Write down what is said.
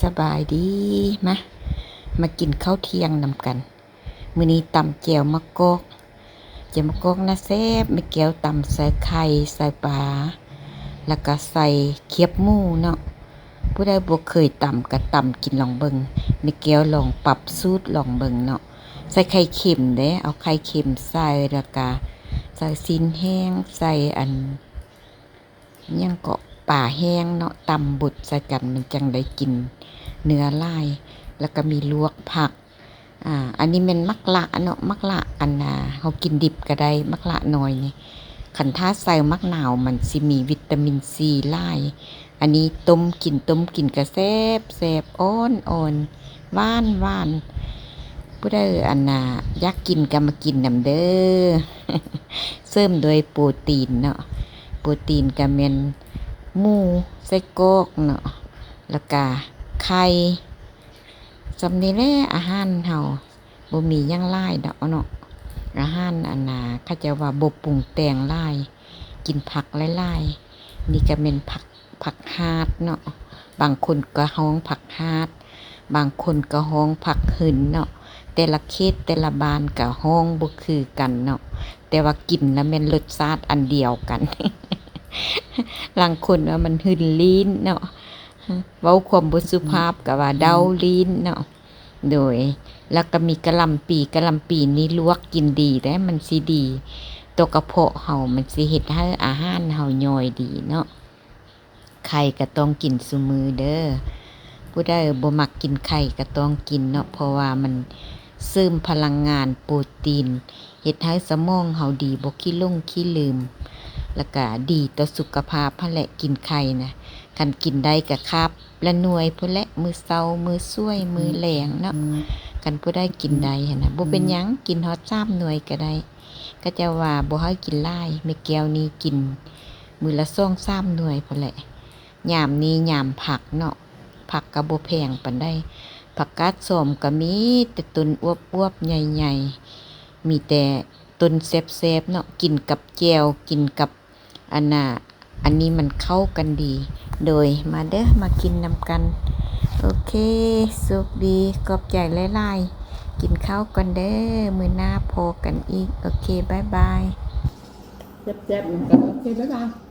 ສະບາຍດີ ມາ ມາກິນເຂົ້າທ່ຽງນຳກັນ. ມື້ນີ້ຕຳແຈ່ວໝາກກອກ ແຈ່ວໝາກກອກນະແຊບ ແມ່ແກ້ວຕຳໃສ່ໄຂ່ ໃສ່ປາ ແລ້ວກະໃສ່ຄຽບໝູເນາະ. ຜູ້ໃດບໍ່ເຄີຍຕຳກະຕຳກິນລອງເບິ່ງ ແມ່ແກ້ວລອງປັບສູດລອງເບິ່ງເນາະ. ໃສ່ໄຂ່ເຄັມເດ້ ເອົາໄຂ່ເຄັມໃສ່ ແລ້ວກະໃສ່ຊີ້ນແຫ້ງ ໃສ່ອັນ ຫຍັງເກາະ ປາແຫ້ງເນາະ ຕຳບົດໃສ່ກັນ ມັນຈັ່ງໄດ້ກິນເນື້ອຫຼາຍ. ແລ້ວກະມີລວກຜັກ ອາ ອັນນີ້ແມ່ນໝາກລະເນາະ ໝາກລະ ອັນນ່າ ເຮົາກິນດິບກະໄດ້ ໝາກລະນ້ອຍນີ້. ຄັນຖ້າໃສ່ໝາກນາວ ມັນຊິມີວິຕາມິນຊີຫຼາຍ. ອັນນີ້ຕົ້ມກິນ ຕົ້ມກິນກະແຊບໆ ອ່ອນໆ ຫວານໆ. ຜູ້ໃດອັນນ່າ ຢາກກິນກະມາກິນນຳເດີ ເສີມດ້ວຍໂປຣຕີນເນາະ. ໂປຣຕີນກະແມ່ນໝູ ໄສ້ກອກເນາະ ແລ້ວກະໄຂ່ ສ່ຳນີ້ແຫຼະ. ອາຫານເຮົາບໍ່ມີຫຍັງຫຼາຍດອກເນາະ ອາຫານອັນນ່າ ເຂົາເຈົ້າວ່າບໍ່ປຸງແຕ່ງຫຼາຍ ກິນຜັກຫຼາຍໆ. ນີ້ກະແມ່ນຜັກ ຜັກຫາດເນາະ ບາງຄົນກະຮ້ອງຜັກຫາດ ບາງຄົນກະຮ້ອງຜັກຫຶນເນາະ. ແຕ່ລະເຂດແຕ່ລະບ້ານກະຮ້ອງບໍ່ຄືກັນເນາະ ແຕ່ວ່າກິນລະແມ່ນລົດຊາດອັນດຽວກັນ. ລາງຄົນວ່າມັນຫຶນລີ້ນເນາະ ເວົ້າຄວາມບໍ່ສຸພາບກະວ່າເດົາລີ້ນເນາະ. ໂດຍ ແລ້ວກະມີກະຫຼ່ຳປີ ກະຫຼ່ຳປີນີ້ລວກກິນດີເດ້ ມັນຊິດີຕໍ່ກະເພາະເຮົາ ມັນຊິເຮັດໃຫ້ອາຫານເຮົາຍ່ອຍດີເນາະ. ໄຂ່ກະຕ້ອງກິນຊຸມື້ເດີ ຜູ້ໃດບໍ່ມັກກິນໄຂ່ກະຕ້ອງກິນເນາະ ເພາະວ່າມັນເສີມພະລັງງານໂປຣຕີນ ເຮັດໃຫ້ສະໝອງເຮົາດີ ບໍ່ຂີ້ຫຼົງຂີ້ລືມ ແລ້ວກະດີຕໍ່ສຸຂະພາບຫັ້ນແຫຼະ ກິນໄຂ່ນະ. ຄັນກິນໄດ້ກະຄາບລະໜ່ວຍພຸ້ນແຫຼະ ມື້ເຊົ້າ ມື້ສວຍ ມື້ແລງເນາະ. ຄັນຜູ້ໃດກິນໄດ້ຫັ້ນນະ ບໍ່ເປັນຫຍັງ ກິນຮອດສາມໜ່ວຍກະໄດ້. ເຂົາເຈົ້າວ່າບໍ່ໃຫ້ກິນຫຼາຍ ແມ່ແກ້ວນີ້ກິນມື້ລະສອງສາມໜ່ວຍພຸ້ນແຫຼະ. ຍາມນີ້ຍາມຜັກເນາະ ຜັກກະບໍ່ແພງປານໃດ ຜັກກາດຊອມກະມີແຕ່ຕົ້ນອວບໆ ໃຫຍ່ໆ ມີແຕ່ຕົ້ນແຊບໆເນາະ ກິນກັບແຈ່ວ ກິນກັບອັນນ່າ ອັນນີ້ມັນເຂົ້າກັນດີ. ໂດຍ ມາເດີ ມາກິນນຳກັນ. ໂອເຄ ໂຊກດີ ຂອບໃຈຫຼາຍໆ ກິນເຂົ້າກ່ອນເດີ ມື້ໜ້າພໍ້ກັນອີກ. ໂອເຄ ບາຍບາຍ. ແຊບໆນຳກັນ. ໂອເຄ ບາຍບາຍ.